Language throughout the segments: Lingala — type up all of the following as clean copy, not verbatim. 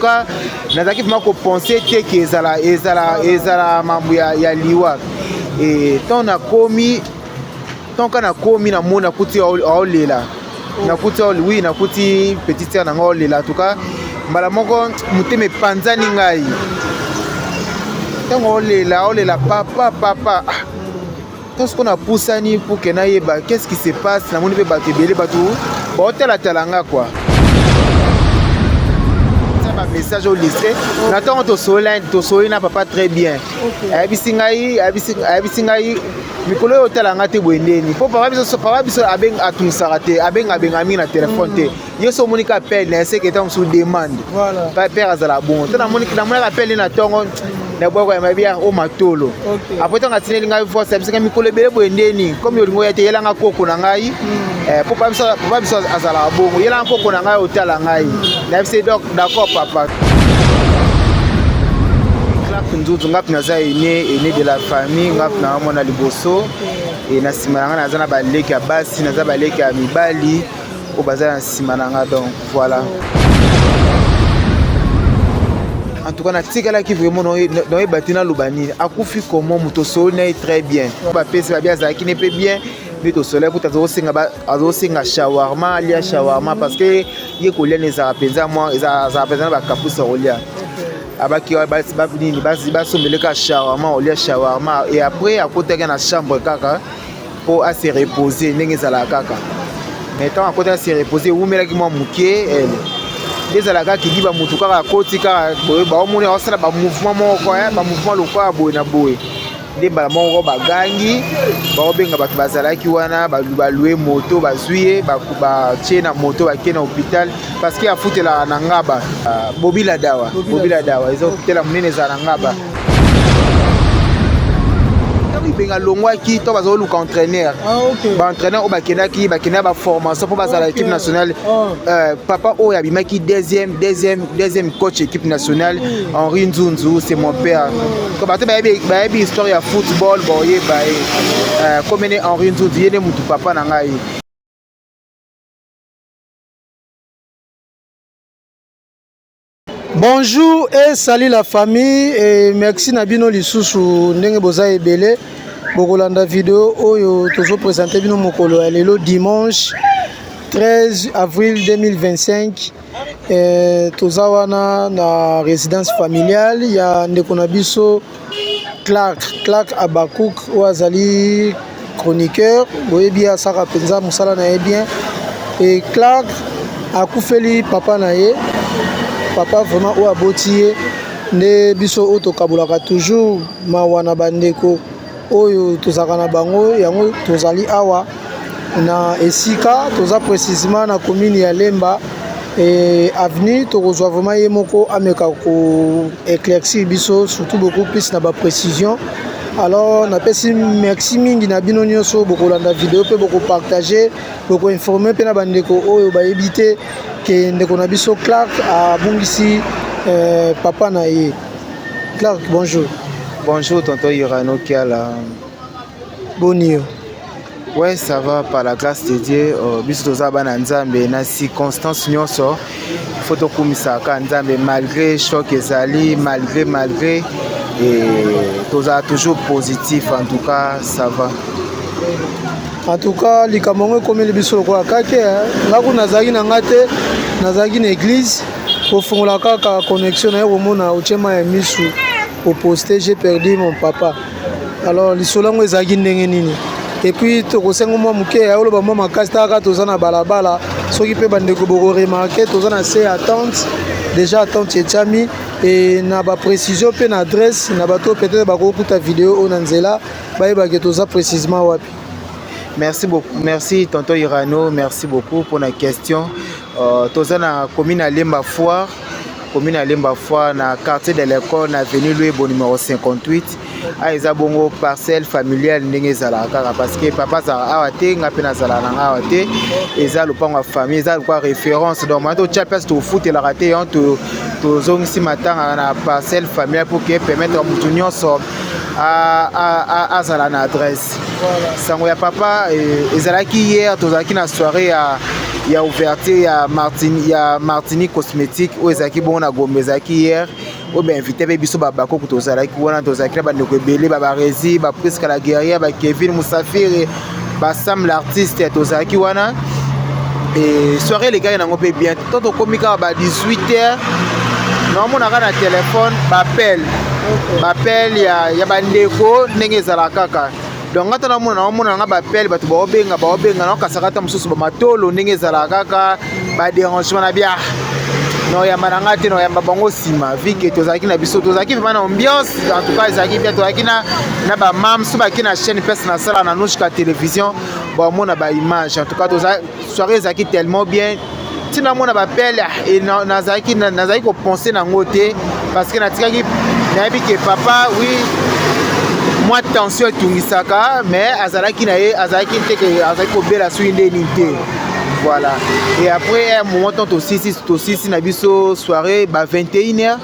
cas nazalaki vraiment kopense te ke ezala ezala ezala mambo ya, ya liwa. E ntango nakomi, ntango kaka nakomi, namoni nakuti aolela, nakuti, oui, nakuti petite sœur na ngai aolela. En tout cas mbala moko motema epanzani ngai ntango aolela, aolela papa, papa. Ah, ntango sikoyo napusani pour ke nayeba qu'est-ce qui se passe, namoni mpe bato ebele, bato baotalatala nga quoi, bamessage oyo listre na ntango tosoli na papa très bien. Ayebisi ngai, ayebisi ngai mikolo oyo otala nga te boye ndeni, mpo papa biso, papa biso atungisaka te, abengabenga mingi na telefone te. Ye so omoni ka appel na eseke ntango mosusu demande père azala bongo te. Namonaka appel na ntongo nabwako ya mabia o matolo. Après ntango atineli ngai voice, ayebisaka mikolo ebele boye ndeni, comme olingo ya te, yelanga koko na ngai, po papa biso azalaka bongo, yelanga koko na ngai otala ngai. Nayebisi donc d'accord papa. Clark Nzuzu, nga mpe naza aîné, aîné de la famille. Nga mpe naamona liboso e na nsima na nga naza na baleki ya basi, naza baleki ya mibali oyo baza na nsima na nga. Donc voilà, en tout cas natikalaki vraiment naoyeba te naloba nini. Akufi comment? Moto osoli na ye très bien, bapesi babi azalaki ne mpe bien nde tosolaki kuta, azosenga shawarma, alia shawarma, parce que ye kolia na ezalaka mpenza mwa ezalaka mpenza na bakapusa kolia. Abaki nini, basombeleka shawarma, olia shawarma, et après akotaki na chambre kaka mpo ase repose ndenge ezalaka kaka. Mais ntango akotaki ase repose, ewumelaki mwa moke, nde ezalaka kidiba, motu kaka akoti kaka boye, baomoni aosala bamouvement moko, bamouvement lokola boye na boye, nde mbala moko bagangi, baobenga bato bazalaki wana, balue moto, bazwi ye, batie na moto, bakei na hôpital, parce que afutelaka na Ngaba, Bobila Dawa. Bobila Dawa eza hôpital ya monene, ezala na Ngaba. Ntango Ibenga alongwaki to bazoluka entraîneur, baentraîneur oyo bakendaki, bakendaki baformation mpo bazala équipe nationale. Papa oyo abimaki deuxième coach équipe nationale, Henri Nzunzu, c'est mon père. Bato bayebi histoire ya football boyeba ye komene Henri Nzunzu, ye nde mutu papa na ngai. Bonjour et salut la famille et merci na bino lisusu ndenge boza ebele bokolanda video oyo tozopresente bino mokolo ya lelo, dimanche 13 avril 2025. Toza wana na résidence familiale ya ndeko na biso Clark, Clark Abakuk, oyo azali chroniqueur. Boyebi ye, asaka mpenza mosala na ye bien. E Clark akufeli papa na ye, papa vraiment oyo aboti ye. Nde biso oyo tokabolaka toujours mawa na bandeko oyo tozalaka na bango. Yango tozali awa na esika toza, précisement na commune ya Lemba e avenue. Tokozwa vraiment ye moko ameka ko éclaircir biso surtout beaucoup plus na baprécision. Alors napesi merci mingi na bino nyonso bokolanda video mpe bokopartage, bokoinforme mpe na bandeko oyo bayebi te ke ndeko na biso Clark abungisi papa na ye. Clark, bonjour. Bonjour tonton Irano Kiala. Boni yo? Ouais, ça va par la grâce de Dieu. Biso toza bana Nzambe, na circonstance nyonso faut tokumisaka Nzambe malgré choc ezali, malgré et tozala toujours positif. En tout cas ça va. En tout cas likambo yango ekomeli biso lokola kake. Nga kuna nazalaki na nga te, nazalaki na église, kofungola kaka connexion na ye, komona otie mai ya misu, oposte "J'ai perdu mon papa". Alors lisolo yango ezalaki ndenge nini? Et puis tokosenga mwa moke ya oloba mwa makasi, taka toza na balabala, soki mpe bandeko bokoremarquer, toza na se attente, déjà attente etiami e na baprécision mpe na adresse na bato peut-être bakokuta video oyo na nzela, bayebake toza précisement wapi. Merci beaucoup, merci tonton Irano, merci beaucoup pour la question. Toza na commune ya Lemba Foire, commune ya Lemba Foire, na quartier de l'école, na avenue Luebo numéro 58. Awa eza bongo parcelle familiale ndenge ezalaka kaka, parce que papa azalaka awa te, nga mpe nazalaka na nga awa te. Eza lopango ya famille, eza lokwa référence. Donc maa totya place tofutelaka te, yon tozongisi matanga na parcelle familiale pour que permettre motu nyonso azala na adresse. Sango ya papa ezalaki hier, tozalaki na soirée ya Ya ouverture ya Martini, ya Martini Cosmétique oyo ezalaki bongo na Gombe, ezalaki hier. Oyo bainvité mpe biso babakoko tozalaki wana, tozalaki na bandeko ebele, babaresi, bapriska la guerrière, bakevin Musafiri, basam l'artiste, tozalaki wana. E soirée elekaki nango mpe bien. To tokomi kaka ba 18 heures, naomonaka na telefone baappel, baappel ya bandeko ndenge ezalaka kaka. Donc nga ta namona, naomona nanga baappel, bato baobenga, baobenga, naokasaka ata mosusu bamatolo ndenge ezalaka kaka, badérangement na bia naoyamba na nga te, naoyamba bango nsima. Vu que tozalaki na biso, tozalaki vraiment na ambiance, en tout cas ezalaki bien. Tozalaki na bamam so baki na chaîne place nasala na Nouchka Télévision, baomona baimage. En tout cas soirée ezalaki tellement bien. Ntina namona baappel, nazalaki kopenser nango te, parce que natikaki, nayebi ke papa, oui, mwa tension etungisaka, mais azalaki na ye, azalaki te ke azalaki kobela soki nde nini te. Voilà. Et après un moment, tant tosisi na biso soirée ba 21 heures,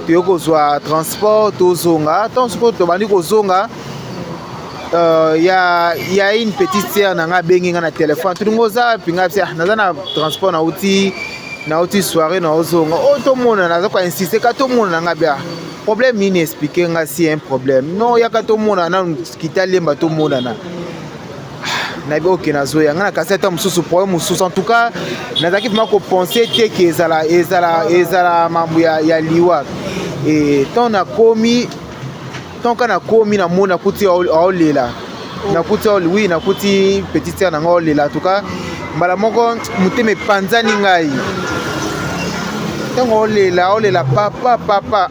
toyei kozwa transport, tozonga. Ntango sikoyo tobandi kozonga, ya une petite sœur na nga abengi nga na telefone, tulingo oza wapi? Nga bisi naza na transport, nauti soirée, naozonga. Oyo tomona, naza koinsiste ka tomona na nga bia problème nini, explique nga si un problème. Non, yaka tomona nanu, kita lemba tomonana. Nayebi oke nazoya nga na kasi ata mosusu problème mosusu. En tout cas nazalaki vraiment kopenser te ke ezala mambo ya liwa. E ntango nakomi, ntango ka nakomi, namoni, nakuti aolela, nakuti, oui, nakuti petite sœur na nga aolela. En tout cas mbala moko motema epanzani ngai ntango aolela, aolela papa, papa.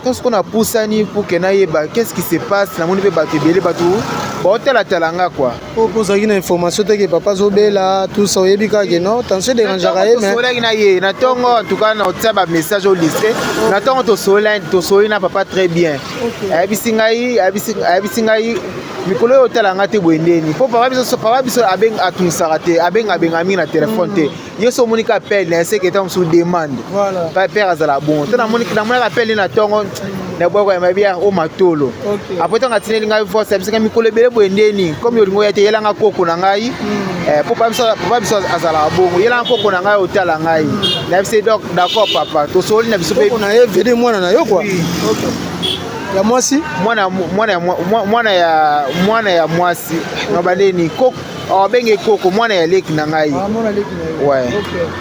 Ntango sikoyo napusani pour ke nayeba qu'est-ce qui se passe, namoni mpe bato ebele, bato baotalatala nga kua. Po ozalaki na information te ke papa azobela, tout ça, oyebi kaka ke non, tension dérangeaka ye, mais Tosolaki na ye na ntongo. En tout cas na otia bamessage au lycée na ntongo, tosoli na papa très bien. Ayebisi ngai mikolo oyo otala nga te boye ndeni, mpo papa biso atungisaka te, abenga mingi na telefone te. Ye so omoni ka appel na eseke ntango mosusu demande père azala bon to namonaka appel na ntongo, nabwaka ya mabia o matolo. Après ntango atineli ngai voice, ayebisaka mikolo ebele boye ndeni, comme olingo oya te, yelanga koko na ngai, po papa biso azalaka bongo, yelanga koko na ngai otala ngai. Nayebisi donc d'accord papa, tosoli na biso. Mpe na ye vede mwana na yo kua ya mwasi? Mwana ya mwasi na bandeni abenge koko, mwana ya leki na ngai. Ouais,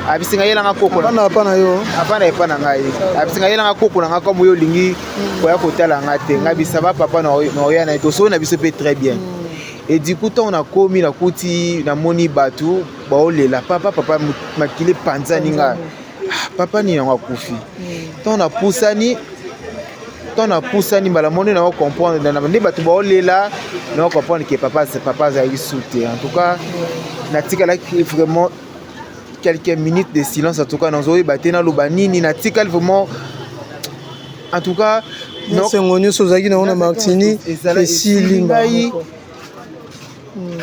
abisi ngai yelanga koko. Apa na yo? Apa epa na ngai. Abisi ngai yelanga koko na ngai, comme oyo olingi koya kotala nga te. Ngai bisaba papa na oya na ye, tosoli na biso mpe très bien. Et du coup ntango nakomi, nakuti, namoni bato baolela papa, papa, makili epanzani nga, papa nini yango akufi? Ntango napusani mbala moni na comprendre nde bato baolela, na comprendre ke papa azalaki su te. En tout cas natikalaki vraiment quelques minutes de silence. En tout cas nazoyeba te naloba nini, natikali vraiment, en tout cas. Esengo nyonso ozalaki nango na Martini esili. Ngai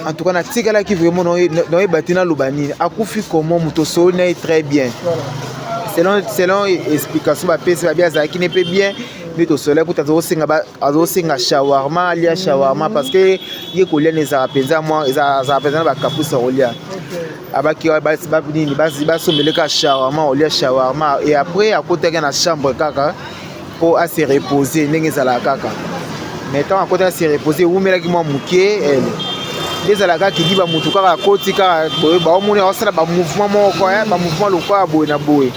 en tout cas natikalaki vraiment, naoyeba te naloba nini. Akufi comment? Moto osoli na ye très bien. Selon explication bapesi, babi azalaki ne mpe bien nde tosolaki kuta, azosenga shawarma, alia shawarma, parce que ye kolia na ezalaka mpenza mwa, ezalaka mpenza na bakapusa kolia. Abaki nini, basombeleka shawarma, olia shawarma. Et après akotaki na chambre kaka mpo ase repose ndenge ezalaka kaka. Mais ntango akotaki ase repose, ewumelaki mwa moke, nde ezalaka kidi bamutu kaka akoti kaka boye, baomoni aosala bamouvement moko, bamouvement lokola boye na boye,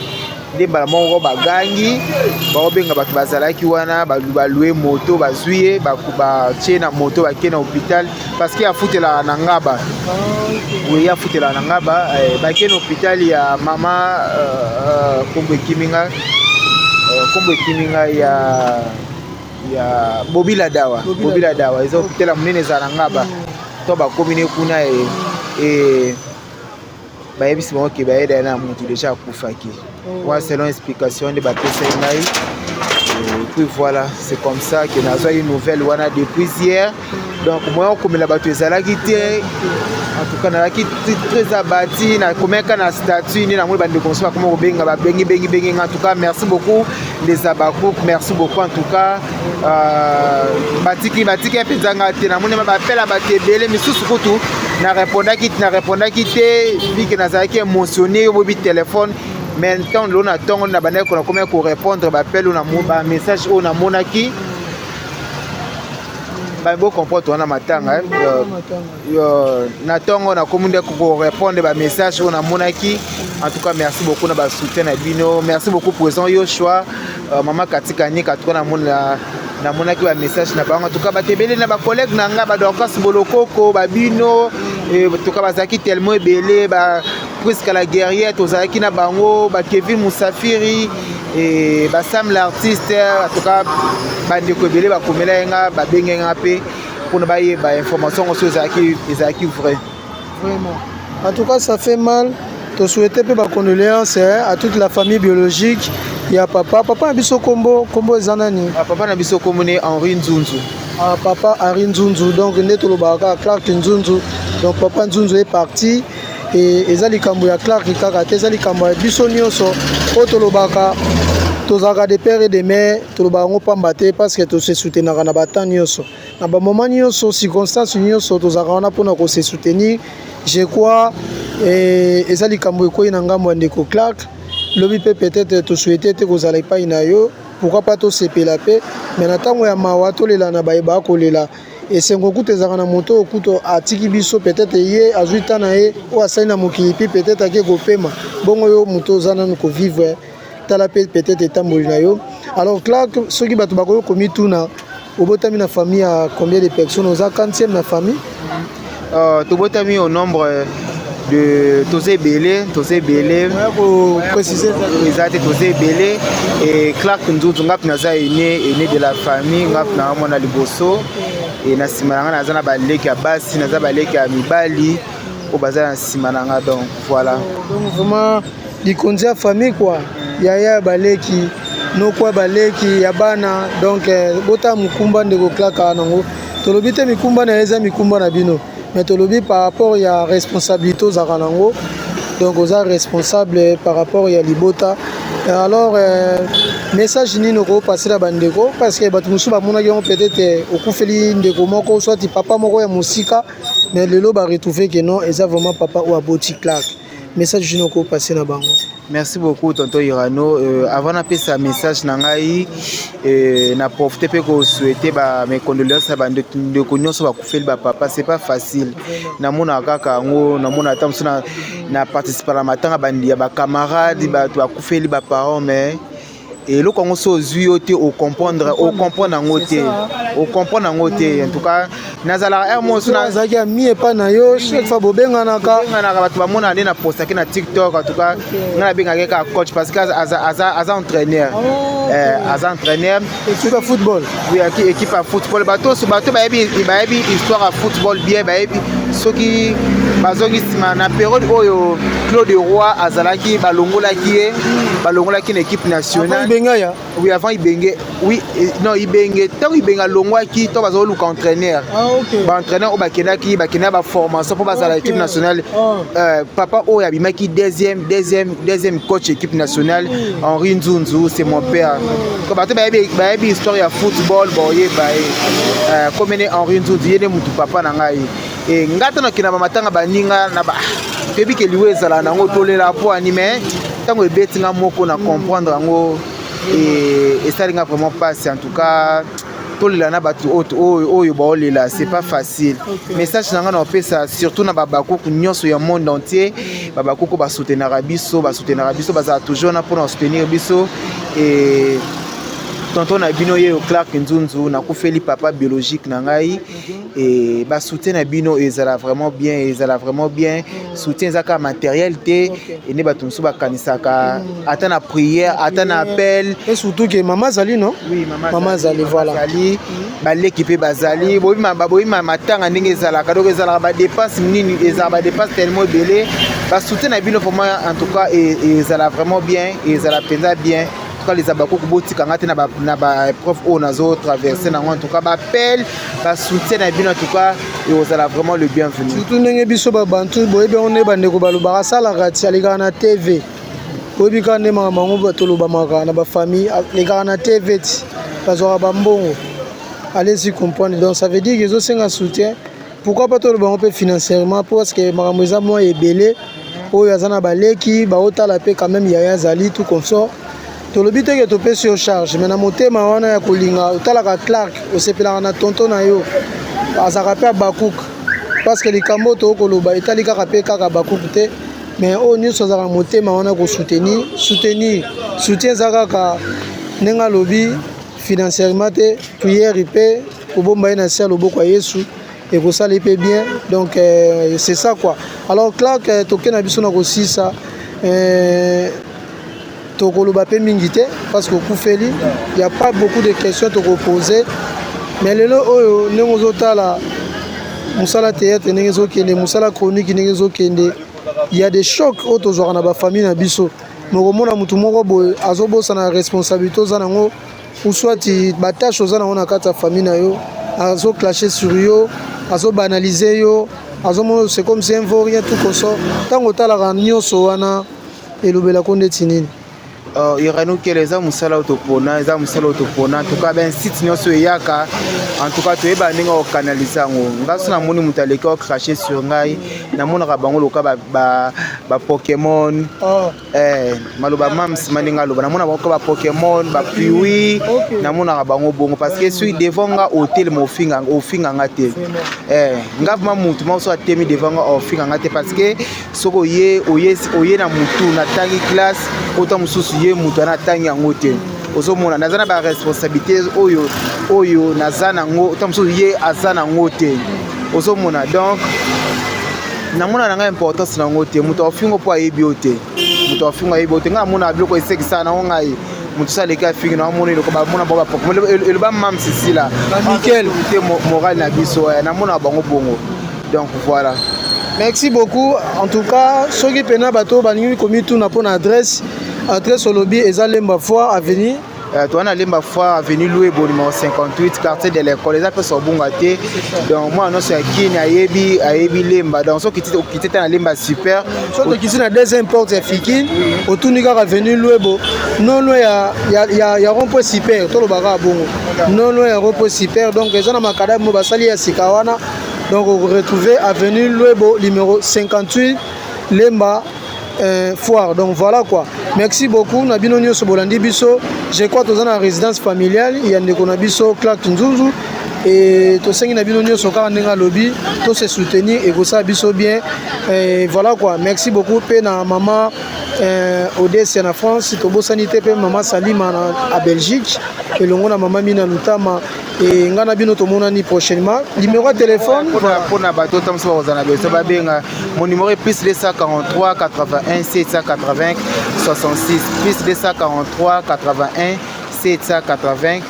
nde mbala moko bagangi, baobenga bato bazalaki wana, balue moto, bazwi ye, batie na moto, bakei na hôpital, parce que afutelaka na Ngaba. Oui, afutelaka na Ngaba. Bakei na hôpital ya mama, nkombo ekimi nga, nkombo ekimi ngai, ya Bobila Dawa. Bobila Dawa eza hôpital ya monene, ezala na Ngaba. To bakomi ne kuna, e bayebisi bango ke bayeda na motu déjà akufaki wana, selon explication nde bapesai ngai. Et puis voilà, c'est comme ça que nazwaki nouvelle wana depuis hier. Donc moyen okomela bato ezalaki te. En tout cas nazalaki très abattu. Nakomeka na statut nde namoni bandeko mosusu bakoma kobenga, babengi bengi bengi nga. En tout cas merci beaucoup les Abakouk, merci beaucoup. En tout cas batiki mpenza nga te. Namoni bapela bato ebele misusu kutu. Na répondaki, na répondaki te vu que nazalaki émotionné, bobi téléphone. Mais ntango lelo na ntongo na bandaki kona komaki korépondre baappel oyo, bamessage oyo namonaki, bocomprendre, wana matanga na ntongo nakomi nde korépondre bamessage oyo namonaki. En tout cas, merci beaucoup na basoutien na bino. Merci beaucoup, président Yoshua, mama Katika Nika. En tout cas, namonaki bamessage na bango. En tout cas, bato ebele na bacollègue na nga, badorcas Bolokoko, babino, en tout cas bazalaki tellement ebele, presque la guerrière tozalaki na bango, bakevin Musafiri, basam l'artiste. En tout cas, bandeko ebele bakomela ye nga, babenge nga mpe mpona bayeba information yango so ezalaki vrai. Vraiment, en tout cas, ça fait mal. Tosouhaite mpe bacondoléance à toute la famille biologique ya papa. Papa na biso, kombo eza nani? Ah, papa na biso kombo ne Henri Nzunzu. Ah, papa Henri Nzunzu. Donc nde tolobaka kaka Clark Nzunzu. Donc papa Nzunzu est parti e eza likambo ya Clark kaka te, eza likambo ya biso nyonso oyo tolobaka tozalaka de père et de mère. Tolobaka yango pamba te, parce que tose soutenaka na batemps nyonso, na bamoment nyonso, circonstance nyonso, tozalaka wana mpona kose soutenir. Je crois eza likambo ekwei na ngambo ya ndeko Clark. Lobi mpe peut-être tosouhaite te kozala epai na yo, pourquoi pas tosepela mpe, mais na ntango ya mawa tolela na bayeba kolela. Esengo kutu ezalaka na moto oyo kutu atiki biso, peut-être ye azwi ta na ye oyo asali na mokili, mpi peut-être ake kopema. Bongo yo moto oza nanu kovivre, tala mpe peut-être etamboli na yo. Alors Clark, soki bato bakoki komituna, obotami na famille ya combien de personnes? Oza quantième na famille? Tobotami au nombre de, toza ebele, toza ebele. Préciser. Eza te, toza ebele. E Clark Nzunzu, nga mpe naza aîné de la famille. Nga mpe na mwana liboso e na nsima na nga naza na baleki ya basi, naza baleki ya mibali oyo baza na nsima na nga. Donc voilà. Donc vraiment likonzi ya famille quoi, yaya ya baleki, noko ya baleki ya bana. Donc botala mokumba ndeko Clark nango. Tolobi te mikumba na ye eza mikumba na bino, mais tolobi par rapport ya responsabilité ozalaka nango. Donc oza responsable par rapport ya libota. Alors message nini okopasela bandeko? Parce que bato mosusu bamonaki yango, peut-être okufeli ndeko moko, soit papa moko ya mosika, mais lelo baretrouve ke non, eza vraiment papa oyo aboti Clark. Message nini okopase na bango? Merci beaucoup, tonton Irano. Avant napesa message na ngai, na profite mpe kosouhaite ba mes condoléances na bandeko nyonso bakufeli bapapa. C'est pas facile. Namonaka kaka yango, namona ata mosu na participa na matanga ya bacamarade, bato bakufeli baparent, mais eloko yango so ozwi yo te, ocomprendre, ocomprendre yango te, ocomprendre yango te. En tout cas, nazalaka heure mosusu Azalaki ami epai na yo, chaque fois bobenganaka. Bobenganaka, bato bamonaka nde na postaki na TikTok. En tout cas, ngai nabengaki kaka coach parce que aza entraîneur, aza entraîneur. Équipe ya football. Oui, équipe ya football. Bato bayebi histoire ya football bien, bayebi soki bazongi nsima na période oyo Claude Roy azalaki, balongolaki ye, balongolaki na équipe nationale. Ibenge ya Oui, avant Ibenge, oui. Non, Ibenge, ntango Ibenge alongwaki, ntango bazoluka entraîneur, baentraîneur oyo bakendaki baformation mpo bazala équipe nationale, papa oyo abimaki deuxième coach équipe nationale, Henri Nzunzu, c'est mon père. Bato bayebi histoire ya football boyeba ye komene Henri Nzunzu, ye nde mutu papa na ngai. E ngai ntango nakenda bamatanga baninga na toyebi ke liwa ezala nango, tolela po ani, mais ntango ebeti nga moko na comprendre yango, esali nga vraiment mpasi. En tout cas, tolela na bato oyo baolela, c'est pas facile. Message na ngai na opesa surtout na babakuku nyonso ya monde entier, babakuku basoutenaka biso, basoutenaka biso, bazala toujours na mpona soutenir biso. E tonton na bino ye Clark Nzunzu, nakufeli papa biologique na ngai e basoutien na bino ezala vraiment bien, ezala vraiment bien. Soutien eza kaka matériel te, ende bato mosusu bakanisaka, ata na prière, ata na appel. Et surtout ke mama azali, non? Oui, mama azali, voilà. Azali, baleki mpe bazali. Boyebi matanga ndenge ezalaka, donc ezalaka badépense nini, ezalaka badépense tellement ebele. Basoutien na bino vraiment, en tout cas, ezala vraiment bien, ezala mpenza bien. En tout cas, les abakuku, botikanga te na baépreuve oyo nazotraverse nango. En tout cas, baappel, basoutien na bino, en tout cas, ekozala vraiment le bienvenu. Surtout ndenge biso babantu boyebi yango, nde bandeko balobaka, asalaka ti alekaka na TV. Boyebi kaka nde makambo yango tolobamaka na bafamille, alekaka na TV ti bazwaka bambongo. Allez-y comprendre. Donc ça veut dire que ezosenga soutien. Pourquoi pas toloba yango mpe financièrement? Parce que makambo eza mwa ebele. Oyo aza na baleki, baotala mpe quand même, yaya azali tout consort. Tolobi te ke topesi yo charge, mais na motema wana ya kolinga, otalaka Clark, osepelaka na tonton na yo, azalaka mpe abakuk, parce que likambo oyo tokoloba etali kaka mpe kaka bakuk te, mais oyo nyonso azalaka motema wana kosoutenir, soutenir, soutien eza kaka ndenge alobi, financièrement te, prière mpe, kobomba ye na se ya loboko ya Yesu ekosala ye mpe bien. Donc c'est ça quoi. Alors Clark, toke na biso na kosisa, tokoloba mpe mingi te parce que okufeli, y a pas beaucoup de questions tokopose. Mais lelo oyo, ndenge ozotala mosala théâtre ndenge ezokende, mosala chronique ndenge ezokende, y a des chocs oyo tozwaka na bafamille na biso. Mokomona motu moko boye azobosana responsabilité oza nango, ou soit batâche oza nango na kati ya famille na yo, azoclashe sur yo, azobanalize yo, azomona c'est comme si un vaurien, tout consort. Ntango otalaka nyonso wana, elobelako ndeti nini? Irano Kele, eza mosala oyo topona, eza mosala oyo topona. En tout cas, bainsite nyonso eyaka, en tout cas toyeba ndenge okanalize yango. Nga so namoni moto aleki ocrache sur ngai, namonaka bango loka bapokemon ba maloba mams ma ndenge aloba, namona bango ka bapokemon bapiwi. Namonaka bango bongo parce que soki devant nga otelema ofinga nga te, nga vraiment mutu moko so atemi devant nga ofinga nga te, parce que soki oye oye oye na mutu natangi classe, ota mosusu ye mutu ana atangi yango te. Ozomona naza na baresponsabilité oyo naza nango, ota mosusu ye aza nango te. Ozomona, donc namona na ngai importance nango te. Moto afingo mpo ayebi yo te, moto afingo ayebi yo te. Ngai amona biloko esekisaka nango ngai, moto so aleki afingi na amona eloko bamona bango eloba mam sisila. Mikel. Te, moral na biso, namona bango bongo. Donc voilà. Merci beaucoup. En tout cas, soki mpena bato balingi komituna mpona adresse, adresse olobi eza Lemba Foire, avenue? Toza na Lemba Foire, avenue Luebo numéro 58, quartier de l'école. Eza mpe sobunga te. Donc mwana nyonso ya Kini ayebi, ayebi Lemba. Donc soki okiti te na Lemba super. Soki tokiti na deuxième porte ya Fikine, otuni kaka avenue Luebo, non loin ya rond-point super. Tolobaka bongo, non loin ya rond-point super. Donc eza na makadame mo basali ya sika wana. Donc retrouver avenue Luebo numéro 58, Lemba Foire. Donc voilà quoi. Merci beaucoup na bino nyonso bolandi biso. Je crois toza na résidence familiale ya ndeko na biso Clark Nzunzu et tosengi na bino nyonso kaka ndenge alobi, tose soutenir, ekosala biso bien. Et voilà quoi. Merci beaucoup mpe na mama Odesia na France, tobosani te mpe mama Salima na Belgique, elongo na mama Mina Lutama. E ngai na bino tomonani prochainement. Numéro ya téléphone? Mpona bato ta mosusu bakozala na beso, babenga mon numéro est plus 243 81 780 66, plus 243 81 780,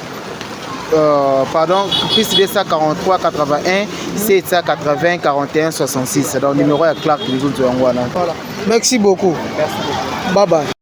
pardon, plus 243 81 780 41 66. Donc numéro ya Clark Nzunzu yango wana. Voilà. Merci beaucoup. Merci beaucoup. Bye bye.